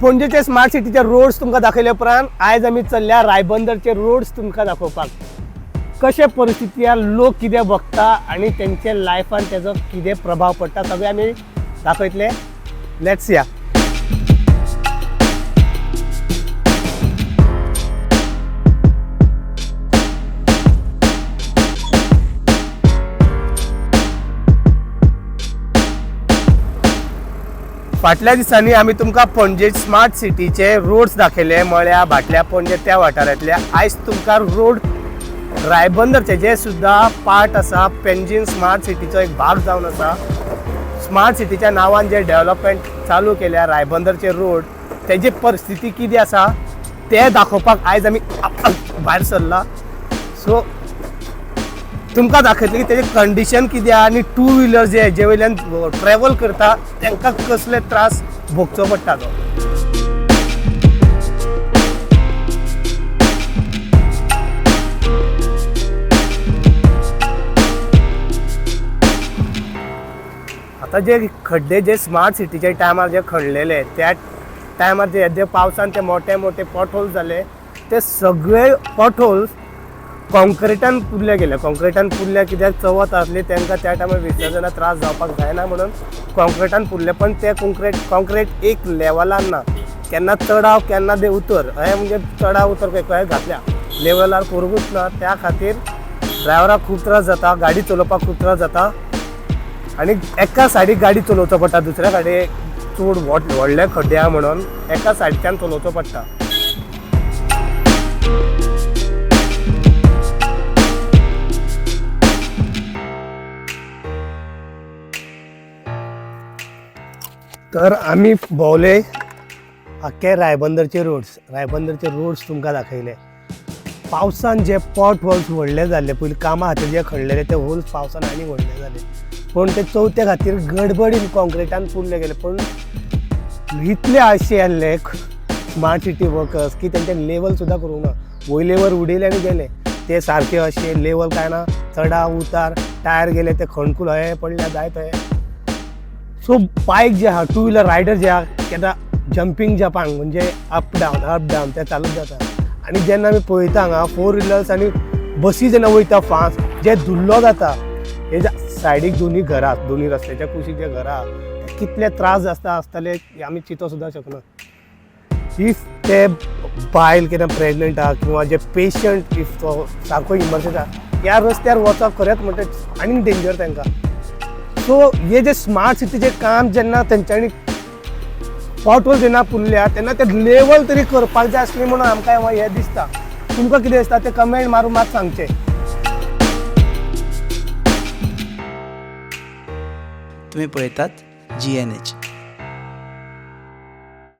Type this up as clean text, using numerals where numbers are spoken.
पणजेचे smart सिटीचे roads तुमकां दाखयले उपरांत आयज आमी चल्ल्या रायबंदरचे रोड्स तुमकां दाखोवपाक. कशे परिस्थिती लोक कितें बघता आनी तेंचे लायफान तेजो कितें प्रभाव पडटा सगळें आमी दाखयतले. Let's या. फाटल्या दिसांनी आमी तुमकां पणजे स्मार्ट सिटीचे रोड्स दाखयले, मळ्या भाटल्या पणजे त्या वाठारांतल्या. आयज तुमकां रोड रायबंदरचे जे सुद्दां पार्ट आसा, पेंजीन स्मार्ट सिटीचो एक भाग जावन आसा. स्मार्ट सिटीच्या नांवान जे डेव्हलपमेंट चालू केल्या रायबंदरचे रोड, तेजी परिस्थिती कितें आसा ते दाखोवपाक आयज आमी भायर सरला. सो तुमकां दाखयतले की तेजें कंडिशन कितें आहा आनी टू व्हिलर जे हेजे वयल्यान ट्रॅवल करता तांकां कसले त्रास भोगचो पडटा तो. आतां जे खड्डे जे स्मार्ट सिटीच्या टायमार जे खणलेले त्या टायमार जे जे पावसान ते मोठे मोठे पोटहोल्स जाले ते सगळे पोटहोल्स कॉन्क्रिटान पुरले गेले. कॉन्क्रिटान पुरले कित्याक चवथ आसली तांकां त्या टायमार विसर्जना त्रास जावपाक जायना म्हणून कॉन्क्रिटान पुरले. पण ते कॉन्क्रीट एक लेवलान ना, केन्ना चडाव केन्ना ते उतर, अशें म्हणजे चडाव उतर खंय घातल्या लेवलार करूंकूच ना. त्या खातीर ड्रायव्हराक खूब त्रास जाता, गाडी चलोवपाक खूब त्रास जाता आनी एका सायडीक गाडी चलोवचो पडटा, दुसऱ्या सायडीक चड व्हडले खड्डे आहा म्हणून एका सायडच्यान चलोवचो पडटा. तर आमी भोंवले आख्खे रायबंदरचे रोड्स, रायबंदरचे रोड्स तुमकां दाखयले. पावसान जे पॉट होल्स व्हडले जाल्ले पयलीं कामा खातीर जे खणलेले ते होल्स पावसान आनी व्हडले जाले, पूण ते चवथे खातीर गडबडीन कॉन्क्रिटान पुरले गेले. पूण इतले आळशी आहले स्मार्ट सिटी वर्कर्स की तेंचे लेवल सुद्दां करूंक ना, वयले वर उडयले आनी गेले. ते सारके अशे लेवल काय ना, चडाव उतार, टायर गेले ते खणकूल हय पडल्या जाय थंय. सो बायक जे आहा, टू व्हिलर रायडर जे आहा, केन्ना जंपींग जपांग म्हणजे अप डावन अप डावन ते चालूच जाता. आनी जेन्ना आमी पळयता हांगा फोर व्हिलर्स आनी बसी जेन्ना वयता फास्ट जे धुल्लो जाता, हे सायडीक दोनी घरां, दोनी रस्त्याच्या कुशीक जे घरां, कितले त्रास आसता आसतले आमी चिंतो सुद्दां शकना. If ते बायल केन्ना प्रेग्नंट आहा किंवा जे पेशंट if तो सारको इमर्जन्सी आहा, ह्या रस्त्यार वचप खरेंच म्हणटा आनीक डेंजर तांकां. सो हे जे स्मार्ट सिटीचें काम जेन्ना तेंच्यांनी पोटहोल जेन्ना पुरल्या तेन्ना ते लेवल तरी करपाक जाय आसली म्हणून आमकां हें दिसता. तुमकां कितें दिसता ते कमेंट मारून मात सांगचें. तुम्ही पळयतात GNH.